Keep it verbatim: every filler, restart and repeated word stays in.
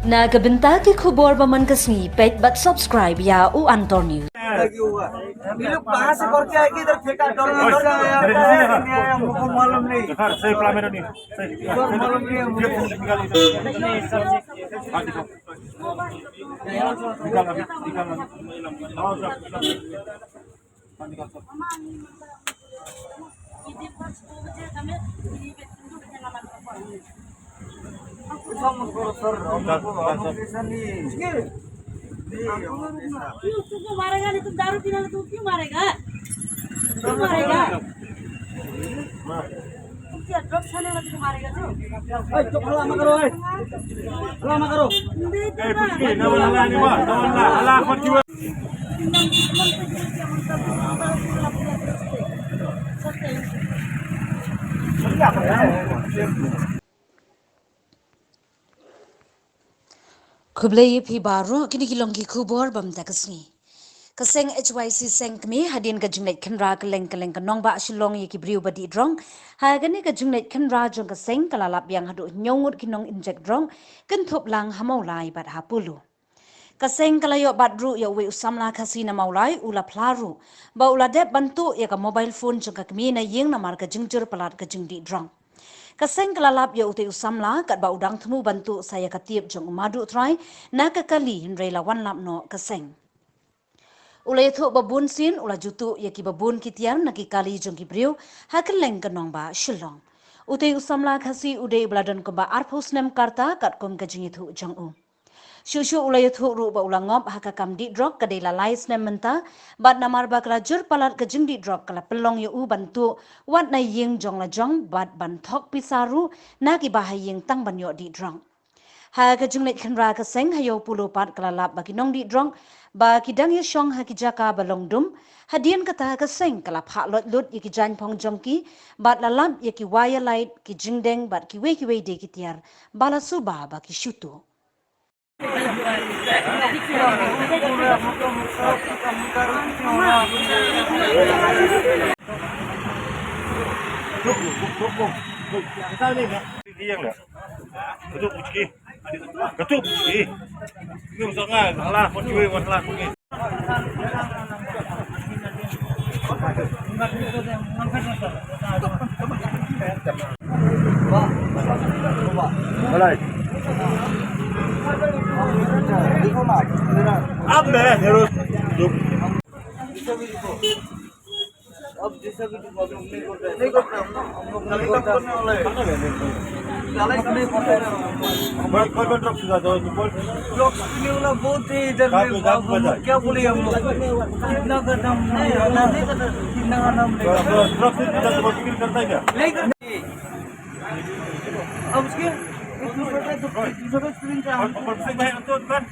Na ka bynta ki khubor ba man ka sngi, peit bad subscribe ïa u Antor News. ये लोग कहाँ से करके आएगी इधर ठेका? डर लगता है, हमको मालूम नहीं। सर, सही प्लान में नहीं। सही। सर, मालूम नहीं हमको। निकाल, निकाल, निकाल। निकाल अभी, निकाल अभी। क्यों तुमको मारेगा नहीं? तुम दारू पीना तो क्यों मारेगा? क्यों मारेगा? तुम क्या ड्रग्स खाने वाला तुमको मारेगा जो? ए, चुप, हल्ला मत करो, ए। हल्ला मत करो। नहीं, ए, कुछ नहीं, ना वाला हल्ला नहीं हुआ, ना वाला हल्ला, मत क्यों? Khublei ïa phi baroh, kine ki long ki khubor ba mynta ka sngi. Ka seng H Y C seng kmie hadien ka jingleit khynra kylleng kylleng ka nongbah Shillong ïa ki briew ba dih drok. Ha kane ka jingleit khynra jong ka seng ka la lap biang haduh hynñiew ngut ki nong injek drok, kynthup lang ha Mawlai bad ha Polo. Ka seng ka la ïoh bat ruh ïa uwei u samla Khasi na Mawlai u la phla ruh ba u la dep ban tuh ïa ka mobile phone jong ka kmie na ïing namar ka jingjur palat ka jingdih drok. Ka seng ka la lap ïa utei u samla katba u dang thmu ban tuh sa ïa ka tip jong u Maduh Trai na ka kali, hynrei la wan lap noh ka seng. U la ïathuh ba bun sien u la ju tuh ïa kiba bun ki tiar na ki kali jong ki briew ha kylleng ka nongbah Shillong. Utei u samla Khasi u dei uba la don kumba arphew snem ka rta katkum ka jingïathuh jong u. Shuh shuh u la ïathuh ruh ba u la ngop ha ka kam dih drok ka dei la lai snem mynta, bad namar ba ka la jur palat ka jingdih drok ka la pynlong ïa u ban tuh wat na ïing jong la jong bad ban thok pisa ruh na kiba ha ïing tang ban ïoh dih drok. Ha ka jingleit khynra ka seng ha Ïew Polo pat ka la lap ba ki nongdih drok ba ki dang ïashong ha ki jaka ba long dum. Hadien kata ka seng ka la phah loit lut ïa ki jaiñphong jong ki bad la lap ïa ki wire light, ki jingdeng bad kiwei kiwei de ki tiar ba la suba ba ki shu tuh. Ab be, hero. अब जैसा भी प्रॉब्लम नहीं करता है, नहीं करता, हम लोग नहीं करता। गलत नहीं करता है। भाई, कौन कौन ड्रग्स खाते हो? ड्रग्स पीने वाला बहुत है इधर में। कहाँ पे, कहाँ पे बाबू, क्या बोले हम लोग? कितना का दाम नहीं, कितना का दाम नहीं। ड्रग्स नहीं पीता तो बिक्री करता है क्या? नहीं करता। अब उसके एक दूसरे का, दूसरे का स्क्रीन पे हम और, और से भाई, हम तो दुकान